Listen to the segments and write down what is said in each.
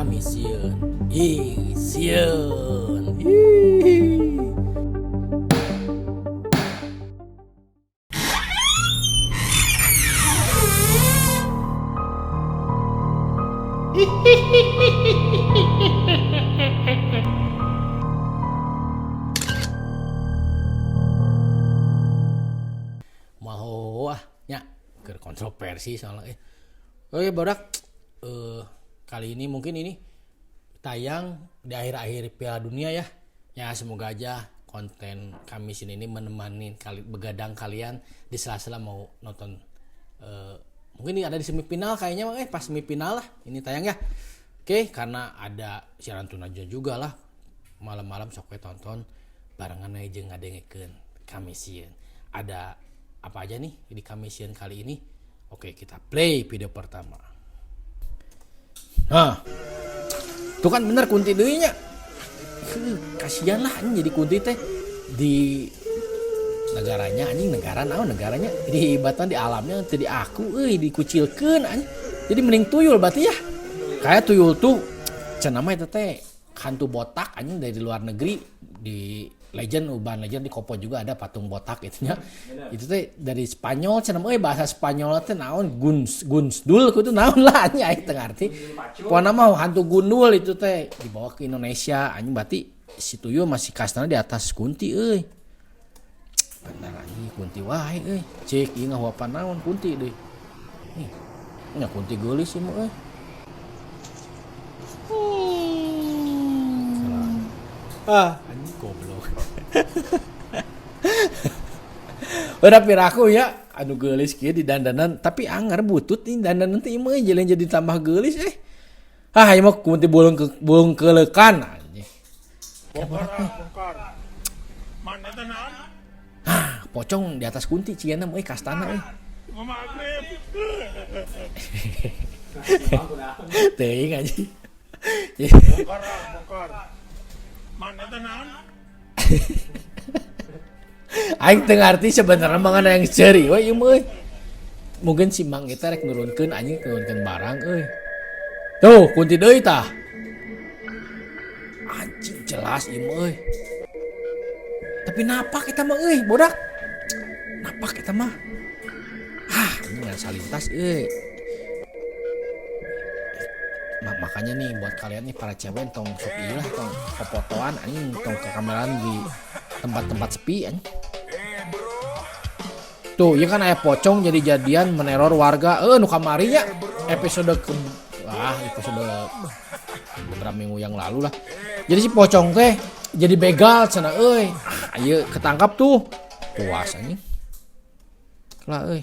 Kami sieun. Ih, sieun. Ih. Mau ah nya keur kontroversi soalnya eh. Oke barudak, kali ini mungkin ini tayang di akhir-akhir Piala Dunia ya. Ya semoga aja konten kami sini ini menemani kali, begadang kalian di sela-sela mau nonton, mungkin ini ada di semifinal kayaknya, pas semifinal lah ini tayang ya. Oke, karena ada siaran tunaja juga lah malam-malam sok we tonton barengan aja jeung ngadengekeun Kami Sieun. Ada apa aja nih di Kami Sieun kali ini? Oke, kita play video pertama. Nah, itu kan bener kunti deui nya. Kasihan lah anjing jadi kunti teh di negaranya anjing, negara naon negaranya di batan di alamnya teu diaku euy, dikucilkeun anjing. Jadi mending tuyul berarti ya. Kayak tuyul tuh cenah mah eta teh hantu botak anjing dari luar negeri, di legend urban legend di Kopo juga ada patung botak itunya. Itu teh dari Spanyol cenah euy, bahasa Spanyol teh naon, guns gunsdul kudu naon lah anjing aing teu ngarti. Pokona mah hantu gundul itu teh dibawa ke Indonesia anjing, berarti si tuyul masih kastana di atas kunti euy. Bener anjing kunti wae euy. Cek ieu ngahuapan naon kunti deui. Nih, nya kunti geulis ieu mah euy. Ah, anjing goblok. Udah piraku ya, anu geulis kieu di dandanan, tapi anger butut nih dandanan teh ieu mah jeleng jadi tambah geulis eh. Ah, ieu mah kunti bulung ke bulung keleukan anjing. Bongkar, bongkar. Mana teh naon? Ah, pocong di atas kunti cigana euy kastana euy. Maghrib. Teuing anjing. Bongkar, bongkar. Mana teh naon? Aing teu ngarti sebenarnya mah yang seuri we ieu mah euy. Mungkin si Mang eta rek nurunkeun anjing, nurunkeun barang euy. Tuh, kunti deui tah. Anjing jelas ieu mah euy. Tapi napak eta mah euy, bodak. Napak eta mah. Ah, ini nggak salintas euy. Makanya nih buat kalian nih para cewek tong sok ieu lah, tong popotoan anjing, tong ke kameraan di tempat-tempat sepi anjing. Tuh, ieu kan aya pocong jadi jadian meneror warga. Nu kamari nya episode ke episode beberapa minggu yang lalu lah. Jadi si pocong teh jadi begal cenah euy. Ah, ieu ketangkap tuh. Puas anjing. Lah euy.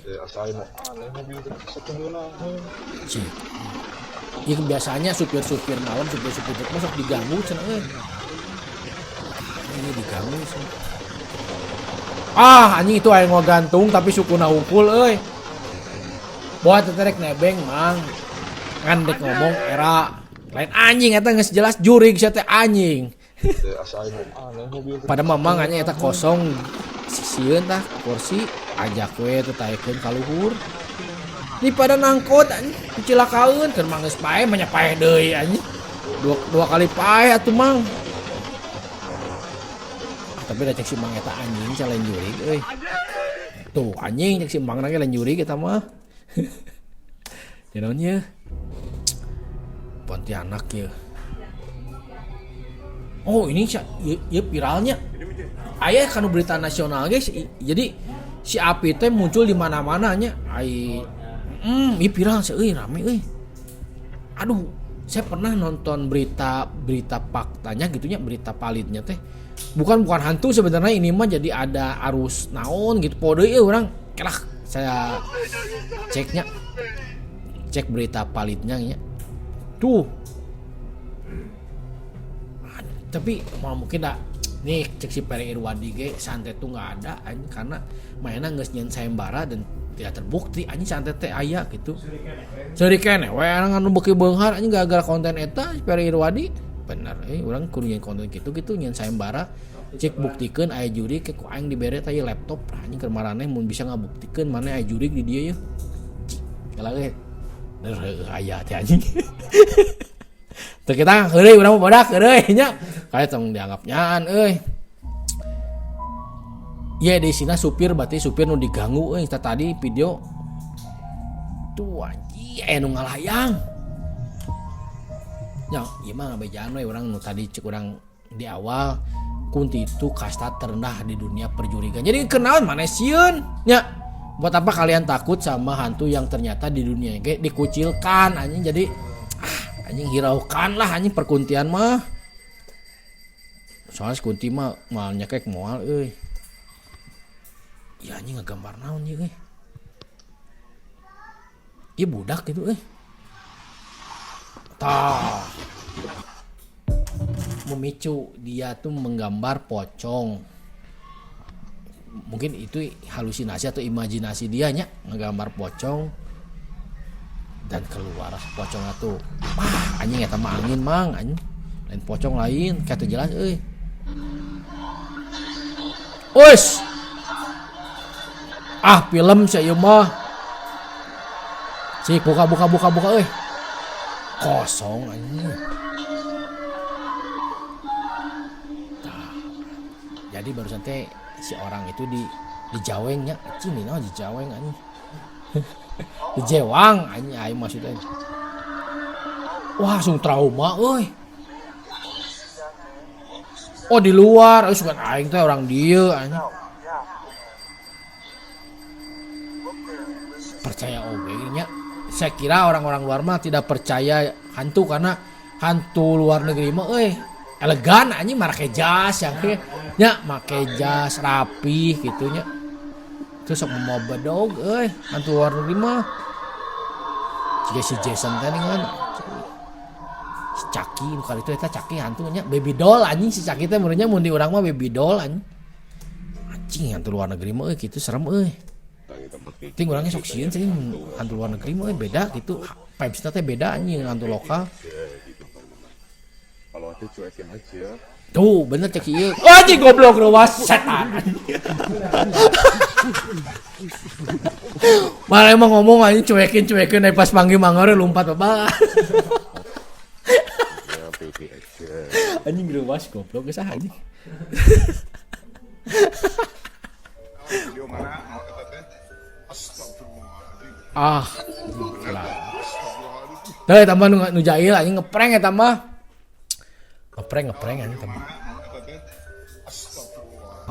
Cik. Ya biasanya supir-supir malam, supir-supir truk masuk diganggu cenah euy. Ini diganggu sih. Ah, anjing itu aya ngagantung tapi sukuna hungkul euy. Buat teterek nebeng mang. Ngan dek ngomong era lain anjing eta geus jelas jurig sia teh anjing. Pada mamang anjing eta kosong sisieun tah kursi ajak we teh taekeun ka luhur. Di pada nangkot anjing dicilakaeun keur mah geus paeh mah nya paeh deui anjing. Dua kali paeh atuh mang. Ah, tapi da cek si mang eta anjing sia lain jurig euy. Tuh anjing cek si mang ge lain jurig eta mah. Ya naon ye? Pontianak ye. Oh, ini sia ieu viralnya. Aya kanu berita nasional guys. Jadi si api teh muncul di mana-mana nya. Ai ieu viral sih euy, rame euy. Aduh, saya pernah nonton berita faktanya gitunya, berita validnya teh. Bukan hantu sebenarnya ini mah, jadi ada arus naon gitu pode euy urang. Kelah saya ceknya. Cek berita validnya nya. Tuh. Tapi mau mungkin dah nih cek si Peri Irwadi ge santet tuh nggak ada anjing, karena mainnya geus nyeun sayembara dan tidak terbukti anjing santet teh aya gitu. Seuri keneh we anu beuki beunghar anjing gara-gara konten eta si Peri Irwadi. Bener urang kudu nyeun konten gitu gitu nyeun sayembara cek buktikeun aya juri ke ku aing dibere teh laptop anjing keur maraneh mun bisa ngabuktikeun maneh aya juri di dieu ye. Cik, kalah ge. Aya teh anjing. Teu kita heureuy urang mah bodak heureuy nya. Kayak tong dianggap nyaan euy. Ye di sini supir berarti supir nu diganggu euy tadi video. Tuh anjing aya nu ngalayang. Nya ieu mah ngabejaan we urang nu tadi cek urang di awal kunti itu kasta terendah di dunia perjurigan. Jadi kenaon maneh sieun nya. Buat apa kalian takut sama hantu yang ternyata di dunia ge dikucilkan anjing. Jadi anjing hiraukan lah anjing perkuntian mah. Soalnya si kunti mah moal nyekek moal euy. Ya anjing ngagambar naon ieu euy. Ieu budak gitu euy. Tah. Memicu dia tuh menggambar pocong. Mungkin itu halusinasi atau imajinasi dia nya ngegambar pocong dan keluar pocongnya tuh. Wah, anjing eta mah angin mang anjing. Lain pocong lain, kayak teu jelas euy. Uis. Ah, film sia ieu mah. Cik, buka buka buka buka euy. Kosong anjing. Tah. Jadi barusan teh si orang itu dijawengnya, anjing ini naon dijaweng anjing. Dijewang anjing aing maksudnya. Wah, langsung trauma euy. Oh, di luar, euy sugan aing teh orang dieu anjing. Percaya oge nya. Saya kira orang-orang luar mah tidak percaya hantu karena hantu luar negeri mah euy elegan anjing make jas yang nya make jas rapi gitu nya. Terus sok mau bedog euy hantu luar negeri mah. Jika si Jason teh kan si Chucky nu kali itu eta Chucky hantunya baby doll anjing si Chucky teh meureunnya mun di urang mah baby doll anjing. Anjing hantu luar negeri mah euy kitu serem euy. Ting urangnya sok sieun sih hantu luar negeri mah euy beda gitu. Vibes-na teh beda anjing hantu lokal. Kalau ada cuekin aja. Tuh bener cek ieu. Oh, anjing goblok ruas setan. Malah emang ngomong anjing cuekin-cuekin pas panggil mangore lompat apa. Ya pede aja. Anjing ruas goblok geus ah anjing. Video mana? Eta teh. Astagfirullahaladzim. Ah, lah. Teh eta mah nu jahil anjing ngeprank eta mah. Ngeprank anjing eta mah.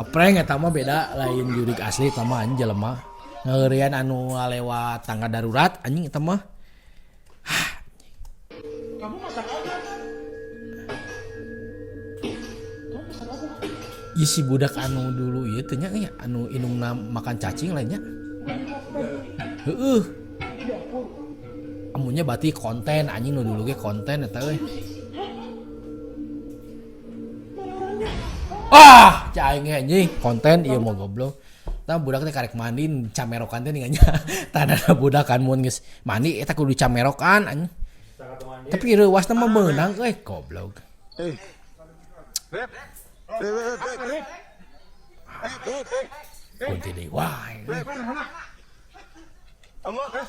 Ngeprank eta mah beda lain jurig asli eta mah anjing jelema. Ngeurian anu ngalewat tangga darurat anjing eta mah. Hah. Kamu masak apa? Kamu masak apa? Ieu si budak anu dulu ieu teh nya euy anu indungna makan cacing lainnya. Heeh. Amunnya berarti konten anjing nu dulu ge konten eta euy. Ah, cai aing anjing konten ieu mah goblok. Tah budak teh karek mandi camerokan teh nya. Tadana budak kan mun geus mandi eta kudu camerokan anjing. Tapi reuasna mah meunang euy goblok. Kunti deui wae.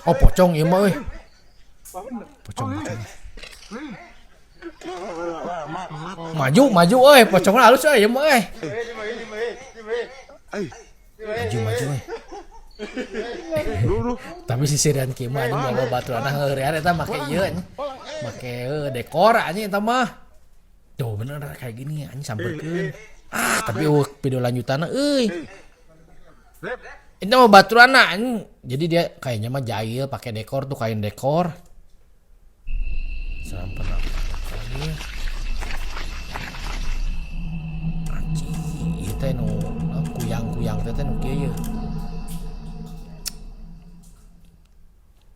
Oh pocong ieu mah euy. Pocong pocong. Maju maju euy pocongna halus euy ieu mah euy. Maju maju euy. Tapi si sirian kieu mah anjing bawa baturana heurean eta make ieu anjing. Make dekor anjing eta mah. Tuh bener kayak gini anjing sampeurkeun. Ah tapi eueuh video lanjutanna euy. Ini mah baturana anjing. Jadi dia kayaknya mah jahil pakai dekor tuh kain dekor. Seram pernah lagi. Anjing, ieu teh nu kuyang-kuyang teh teh nu kieu ye.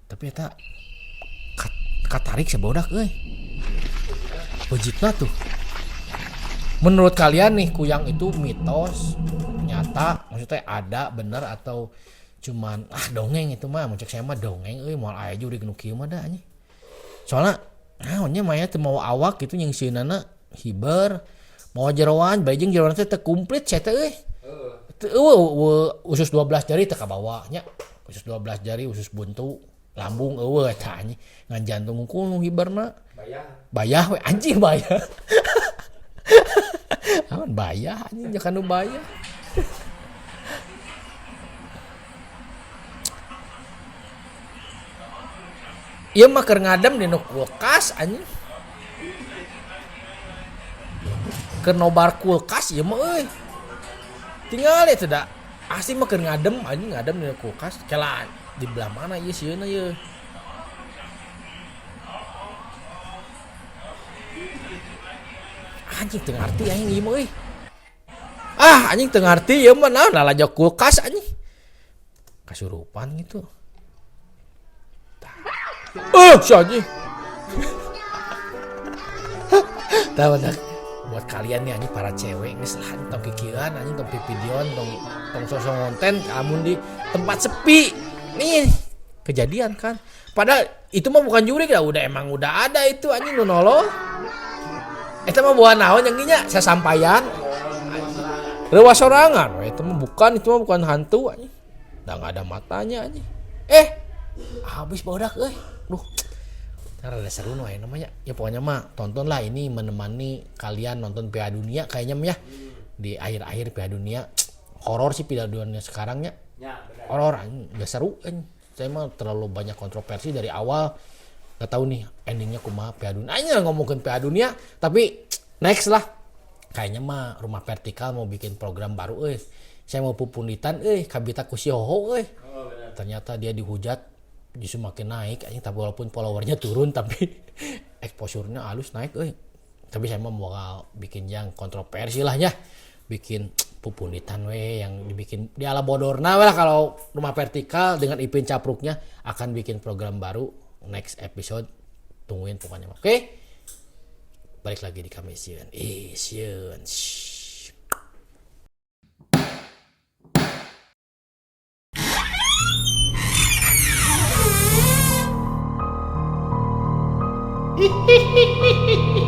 Tapi eta katarik sabodak euy. Bejitna tuh. Menurut kalian nih kuyang itu mitos nyata, maksudnya ada bener atau cuman ah dongeng itu mah, mun cek saya mah dongeng euy moal aya jurig nu kieu mah da anjing. Soalna naonnya maya teu mawa awak gitu jeung sieunana hiber, mawa jeroan bae jeung jeroan teh teu komplit sia teh euy. Teu eueuh usus 12 jari teu kabawa nya. Usus 12 jari, usus buntu, lambung eueuh eta anjing. Ngan jantung hungkul nu hiberna. Bayah we anjing bayah. Aman bayah anjing jangan nu bayah. Ieu mah keur ngadem di nu kulkas anjing. Keur nobar kulkas ieu mah euy. Tinggal itu da. Asli mah keur ngadem anjing ngadem di nu kulkas. Kela di belah mana ieu sieuna ieu. Anjing teu ngarti aing ieu mah euy. Ah anjing teu ngarti ieu mah naon lalajo kulkas anjing. Kasurupan gitu. Si anjing. Tahu tak? Buat kalian nih anjing para cewek geus lah tong kikieuan anjing tong pipidion tong sosok konten lamun di tempat sepi. Nih kejadian kan. Padahal itu mah bukan jurik lah, udah emang udah ada itu anjing nu nolong. Eta mah buah naon yang nya sasampayan. Reuwas sorangan, itu mah bukan hantu anjing. Udah nggak ada matanya anjing. Habis bodak euy. Duh. Ntar ada seru noh namanya. Ya pokoknya mah tontonlah ini menemani kalian nonton Piala Dunia kayaknya mah ya. Di akhir-akhir Piala Dunia. Horor sih Piala Dunia sekarangnya. Ya, benar. Horor anjing, nggak seru anjing. Saya mah terlalu banyak kontroversi dari awal. Nggak tahu nih endingnya kumaha Piala Dunia. Anjing ngomongin Piala Dunia, tapi next lah. Kayaknya mah Rumah Vertikal mau bikin program baru euy. Saya mau pupunditan euy, kabita ku si Hoho euy. Oh, benar. Ternyata dia dihujat justru makin naik anjing, tapi walaupun followernya turun tapi exposure-nya halus naik euy. Tapi saya mah bakal bikin yang kontroversi lah ya. Bikin pupunditan we yang dibikin di ala bodorna we lah. Kalau Rumah Vertikal dengan Ipin Capruknya akan bikin program baru next episode, tungguin pokoknya. Oke. Balik lagi di kami sieun. Ih, sieun. Shhh. Hihihihi.